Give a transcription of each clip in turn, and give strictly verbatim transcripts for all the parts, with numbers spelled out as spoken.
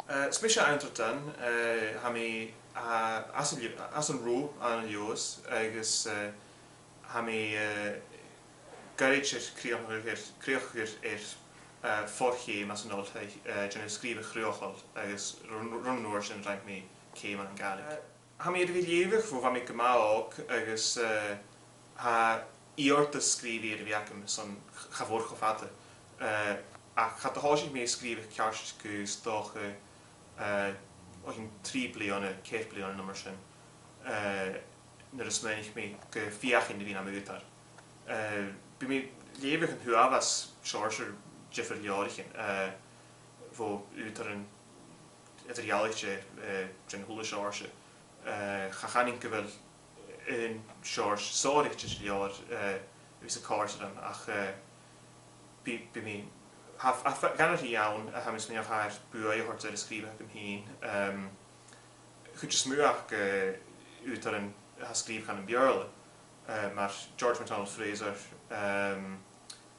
Eh, is mise Anndra Dunn, eh, tha mi, eh, às an Leo-, às an Rubha ann an Leòdhas, agus, eh, tha mi, eh, goirid air crìoch-, air, crìoch-, air, air, eh, for-cheum às an oilthigh, eh, a' dèanamh sgrìobhadh chruthachail, agus ron, ron uair sin rinn mi ceum ann an Gàidhlig. Eh, tha mi air a bhith a' leughadh bho bha mi gu math òg, agus, eh, tha iarrtas sgrìobhaidh air a bhith agam airson ch-, cha mhòr cho fada. Eh, ach cha do thòisich mi a' sgrìobhadh ceart gu 's dòcha, eh, o chionn trì bliadhna, ceithir bliadhna no mar sin, eh, nuair a smaoinich mi gum feuchainn a bhith nam ùghdar. Eh, bidh mi a' leughadh an t-uabhas seòrsa diofar leabhraichean, eh, bho ùghdaran eadar-dhealaichte, eh, den a h-uile seòrsa. Eh, cha chanainn gu bheil aon seòrsa sònraichte de leabhar, eh, a bhios a' còrdadh rium, ach, eh, bidh, bidh mi, tha, tha, tha, gun robh e ann, a tha mi a' smaoineachadh air buaidh a thoirt air an sgrìobhadh agam fhìn. Ehm, a' chuid as motha aca, eh, ùghdaran a tha a' sgrìobhadh ann am Beurla, eh, mar George MacDonald Fraser, ehm,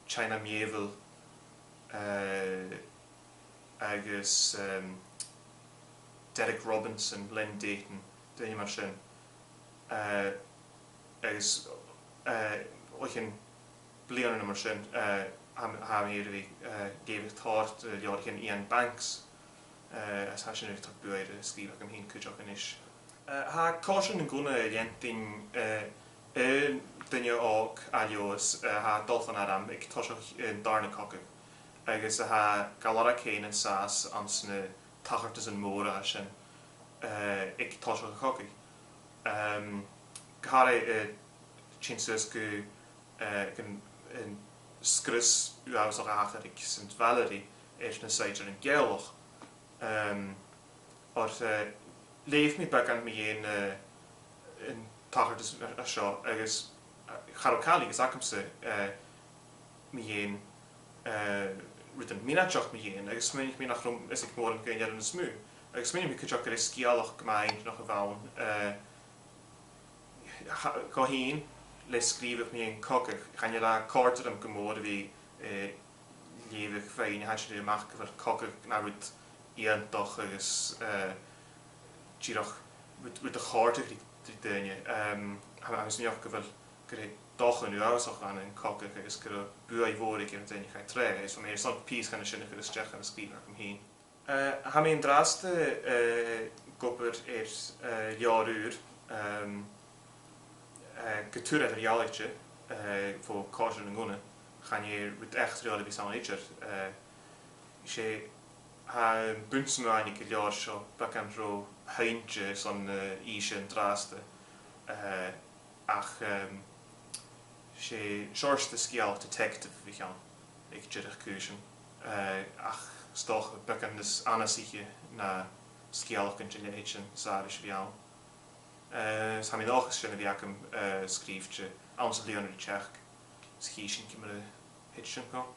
China Miéville, eh, agus, ehm, Derek Robinson, Len Deighton, daoine mar sin. Eh, agus, eh, o chionn bliadhna no mar sin, eh, tha, tha mi air a bhith, eh, a' leughadh tòrr de leabhraichean Iain Banks, eh, is tha sin air a bhith a' toirt buaidh air an sgrìobhadh agam fhìn cuideachd a-nis. Eh, tha Còisir nan Gunna a' leantainn, eh, aon duine òg à Leòdhas, eh, a tha a' dol dhan arm aig toiseach an dàrna cogaidh, agus a tha ga lorg fhèin an sàs anns na tachartasan mòra sin, eh, aig toiseach a' chogaidh. Ehm, gu h-àraidh, eh, a' tighinn suas gu, eh, gun, an sgrios uabhasach a thachair aig Saint Valery air na saighdearan Gàidhealach. Ehm, oir, eh, leugh mi beagan mu dheidhinn, eh, an tachartas a, a seo, agus, eh, cha robh càil agus agamsa, eh, mu dheidhinn, eh, rudan mionaideach mu dheidhinn, agus smaoinich mi nach robh fhios aig mòran dhaoine air an smuain. Agus smaoinich mi cuideachd gur e sgeulachd gu math inntinneach a bh' ann, eh, cha-, dhomh fhìn le sgrìobhadh mu dheidhinn cogadh, chan eil e a' còrdadh rium gu mòr a bhith, eh, leughadh feadhainn a tha a' tighinn a-mach gu bheil cogadh na rud iongantach agus, eh, dìreach rud, rud a chòrdadh ri, ri daoine. Ehm, tha, tha mi a' smaoineachadh gu bheil, gur e dòcha uabhasach a th' ann an cogadh agus gur e buaidh mhòr aige air daoine a chaidh troimhe, is bha mi airson pìos dhen a sin a chur a-steach dhan sgrìobhadh agam fhìn. Eh, tha mi an-dràsta, eh, ag obair air, eh, leabhar ùr, ehm, eh, gu tur eadar-dhealaichte, eh, bho Còisir nan Gunna, chan e rud eachdraidheil a bhios ann idir, eh, 's e, tha am buntainn a th' ann aig an leabhar seo beagan ro sheinnte airson, eh, na h-aoise an-dràsta, eh, ach, ehm, 's e seòrsa de sgeulachd detective a bhiodh ann aig deireadh cùisean, eh, ach 's dòcha beagan nas annasaiche na sgeulachdan den leithid sin as àbhaist a bhith ann. Eh, is tha mi an dòchas sin a bhith agam, eh, sgrìobhte anns an lìonra ri teachd, is chì sinn ciamar a thèid sin dhomh.